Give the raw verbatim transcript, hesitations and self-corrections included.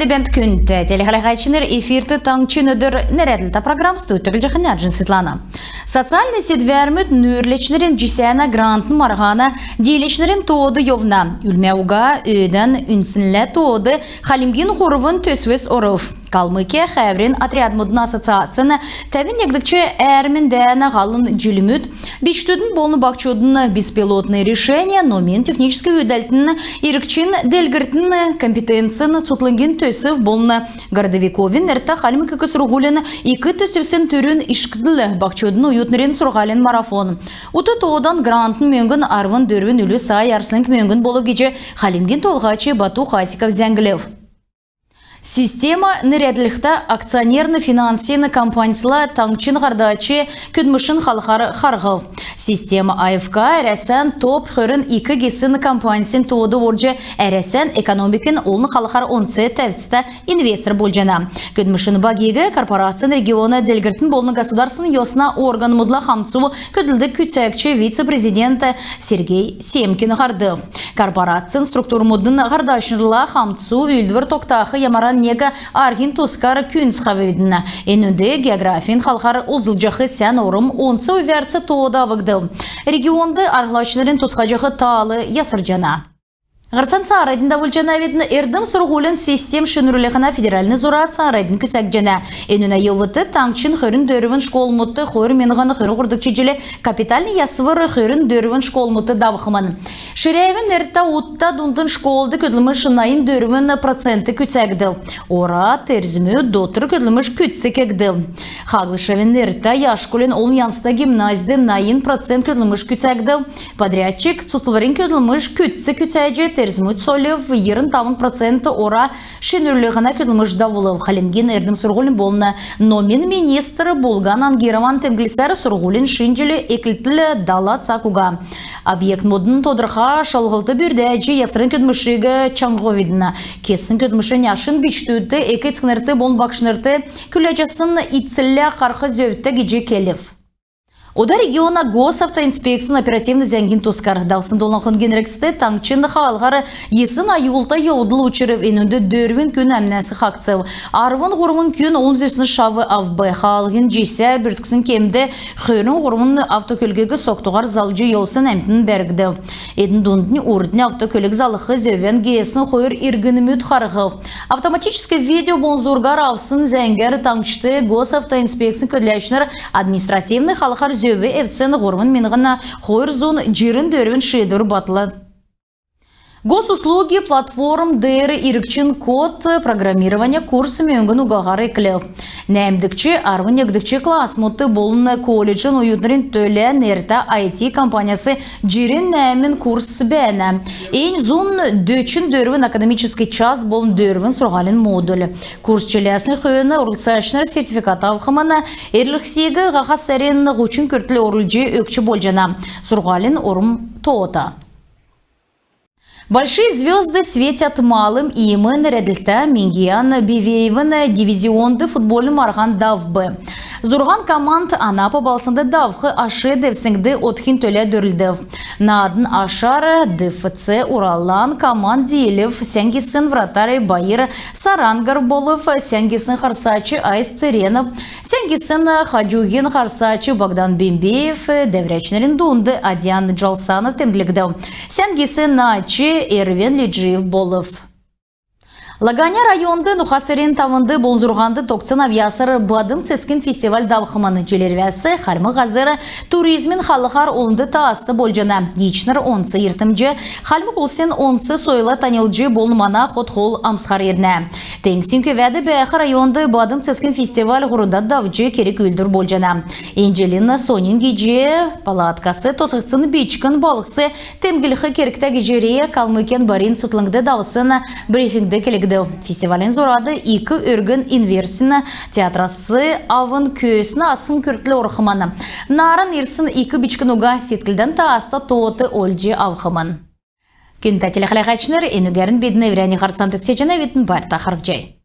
Бәәнт, күндтә телехәләгчнр! Эфирт «Таңһчин өдр» нерәдлтә программ. Студьд Җахнярҗин Светлана. Социальн седвәрмүд нүүрләчнрин җисәнә грантын марһана дииләчнрин тоод йовна. Үлмә уга өөдән үндснлә тоод Хальмгин һурвн төсвс орв. Калмыкин хәәврин отрядмудын ассоциацин тәвн негдгч әәрмин дәәнә һалын җилмүд, бичкдүдин болн баһчудын «Беспилотные решения» номин-техническ үүдәлтин, иргчин делгрлтин компетенцин цутхлңгин төсв болн Городовиковин нертә Хальмг ик сурһулин ик төсвсин түрүн ишкдл — баһчудын оютнрин сурһулин марафон. Ут тоодан грантын мөңгн арвн дөрвн үлү сай арслң мөңгн болв гиҗ Хальмгин Толһач Бату Хасиков зәңглв. «Система» нерәдлһтә акционерн финансин компанисла таңһчин һардач көдлмшин халхар харһв. «Система» АФК Әрәсән топ хөрн ик гисн компанисин тоод орҗ, Әрәсән экономикин олн халхар онц тәвцтә инвестор болҗана. Көдлмшин багиг корпорацин региона делгрлтин болн государственн йосна органмудла хамцу көдлдг күцәгч вице-президент Сергей Семкин һардв. Корпорацин структурмудын һардачнрла хамцу үүлдвр тогтах ямаран нег арһин тускар күүндцхәвидн. Энүнд географин халхар олзлҗах сән орм онц өвәрц тоод авгдв. Регионд арһлачнрин тусхаҗах таал ясрҗана. Һарцан цааранднь давулҗанавидн. Эрдм-сурһулин систем шинрүллһнә федеральн зура цааранднь күцәгдҗәнә. Энүнә йовудт таңһчин хөрн дөрвн школмудт хойр миңһн хөрн һурвдгч җил капитальн ясвр хөрн дөрвн школмудт давхмн. Ширәевин нертә Утта дундын школд көдлмш найн дөрвн процент күцәгдв. Ора, терзмүд, дотр көдлмш күцц кегдв. Хаглышевин нертә Яшкулин олн янзта гимназьд найн процент көдлмш күцәгдв. Подрядчик цуцлврин көдлмш күцц күцәҗ, терзмүд сольв, йирн тавн процент ора шинрүллһнә көдлмш давулв. Хальмгин эрдм-сурһулин болн номин министр Булһн Ангирован темдглсәр, сурһулин шин җил эклтл дала цаг уга. Объектмудын тодрха шалһлт бүрдәҗ, ясврин көдлмшиг чаңһавидн. Кесн көдлмшән ашнь бичкдүдт, эк-эцкнрт болн багшнрт күләҗәсн ицллә харһх зөвтә гиҗ келв. Ода региона Госавтоинспекцин оперативн зәңгин тускар. Давсн долан хонгин эргцд таңһчин хаалһар йисн аюлта йовдл учрв. Энүнд дөрвн күн әмнәсн хаһцв. Арвн һурвн күн олн зүсн шав авв. Хаалһин җисә бүртксн кемд хөрн һурвн автокөлгиг согтуһар залҗ йовсн әмтн бәргдв. Эдн дунднь урднь автокөлг залх зөвән геесн хойр иргнмүд харһв. Автоматическ видео болн зургар авсн зәңгәр таңһчд Госавтоинспекцин көдләчнр административн халхар зөв эвдсн һурвн миңһн хойр зун җирн дөрвн шиидвр батлв. Госуслуги платформ деер иргчин код программирования курс мөңгн угаһар эклв. Нәәмдгч, арвн негдгч классмудт болн колледжин оютнрин төлә нертә I T компанияс җирн нәәмн курс бәәнә. Эн зун дөчн дөрвн академическ час болн дөрвн сурһулин модуль. Курс чиләсн хөөн орлцачнр сертификат авхмн. Эрлһсиг һаха сарин һучн күртл орулҗ өгч болҗана. Сурһулин орм тоота. «Большие звёзды светят малым» иим нерәдлһтә Мингиян Бивеевин дивизионд футбольн марһан давв. Зурһан команд Анапа балһснд давх аш девсңд одхин төлә дөрлдв. Наадна ашар Д Ф Ц «Уралан» команд диилв. Сән гисн вратарь Баир Сарангов болв. Сән гисн харсач Айс Церенов. Сән гисн хаҗуһин харсач Богдан Бембеев, дәврәчнрин дунд Адьян Джалсанов темдглгдв. Сән гисн наач Эрвен Лиджиев болв. Лаганя районд ноха сарин тавнд болн зурһанд тогтсн авъясар «Бадм цецгин» фестиваль давхмн. Җил ирвәс хальмг һазр туризмин халхар олнд тааста болҗана. Гиичнр онц йиртмҗ, хальмг улсин онц сойлла таньлдҗ болн мана хот-хол амсхар ирнә. Теңгсин көвәд бәәх районд «Бадм цецгин» фестиваль һурвдад давҗ керг-үүлдвр болҗана. Эн җилин соньн гиҗ палаткас тосхсн бичкн балһс темдглх кергтә гиҗ РИА «Калмыкиян» барин цутхлңд давсн брифингд келгдв. Фестивалин зурад ик өргн инверсин театрас авн көөсн асхн күртл орхмн. Нааран ирсн ик бичкн уга седклдән тааста тоот олҗ авхмн. Күндтә телехәләгчнр, энүгәрн бидн эврәннь һарцан төгсәҗәнәвидн. Байрта харһцхай.